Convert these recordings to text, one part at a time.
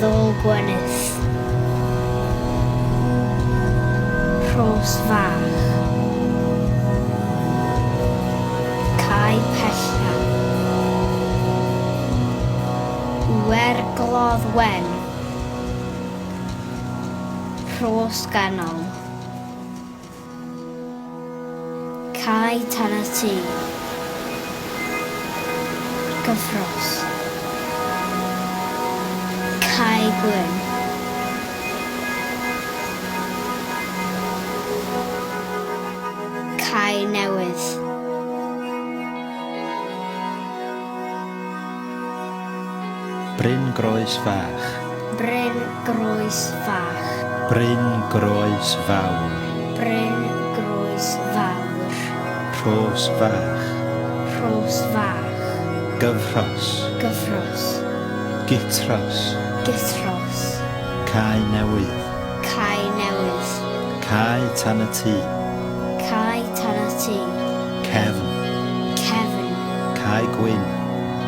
Ddôl Gwenith. Rhos Fach. Cae Pella. Werglodd Wen. Rhos Ganol. Cae tan y tŷ. Gyffrous. Cae Gwyn. Cae Newydd. Bryn Groes Fach. Bryn Groes Fach. Bryn Groes Fawr. Bryn Groes Fawr. Rhos Fach. Rhos Fach. Gyfrhos. Gyffros. Gutros. Gutros. Cae Newydd. Cae Newydd. Cae Tan y Tŷ. Cae Tan y Tŷ. Cefn. Cefn. Cae Gwyn.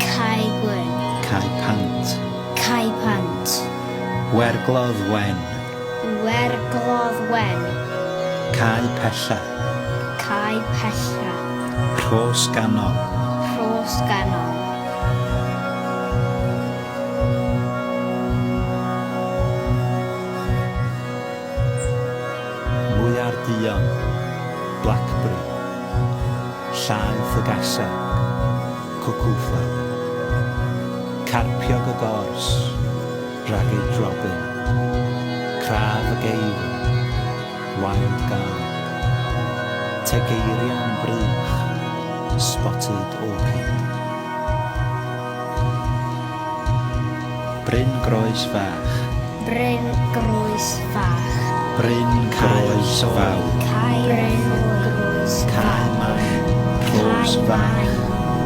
Cae Gwyn. Cae Pant. Cae Pant. Werglodd Wen. Werglodd Wen. Cae Pella. Cae Pella. Rhos Ganol. Rhos Ganol. Mwyar Duon. Blackberry. Llaeth y Gaseg. Cuckoo Flower. Carpiog y Gors. Ragged Robin. Craf y Geifr. Wild Garlic. Tegeirian Brych. Spotted Orchid. Bryn Groes Fach. Bryn Groes Fach. Bryn Groes Fawr. Cae Bryn Groes Cae Fawr. Main. Rhos Cae Fach. Main.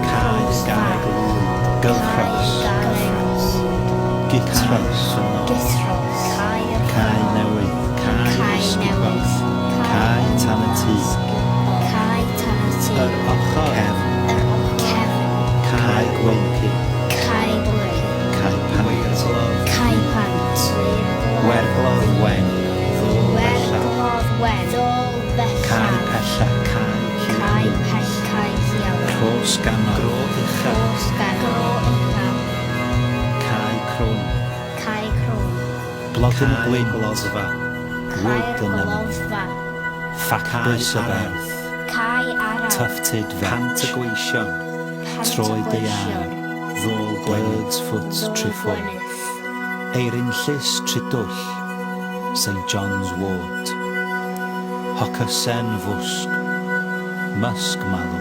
Cae Rhos Garreg Fach. Lwyd. Gyfrhos. Gyfrhos. Gutros. Gutros. Cae Newydd. Cae Cae Ysgubor. Newydd. Cae Tan y Tŷ. Cae Tan y Tŷ. Yr Ochr. Cefn. Yr Cefn. Cae Gwyn. Cae Gwyn. Cae Pant. Cae Pant. Werglodd Wen. Ddôl Bella. Werglodd Wen. Ddôl Cae Bella. Pella. Cae Cae Ciawen. Pell. Cae Ciawen. Rhos Ganol. Gro Uchel. Rhos Ganol. Gro Uchel. Cae Crwn. Cae Crwn. Blodyn y Gwyn. Gloddfa. Cae'r Wood yn Gloddfa. Ffacbys y Berth. Cae Araf. Tufted Vetch. Pant y Gweision. Pant y Troed ei Gweision. Ar. Ddôl Bird's Foot Ddôl Trefoil. Gwynedd. Eirin Llys Tridwll. St John's Wort. Hocysen Fwsg. Musk Malw.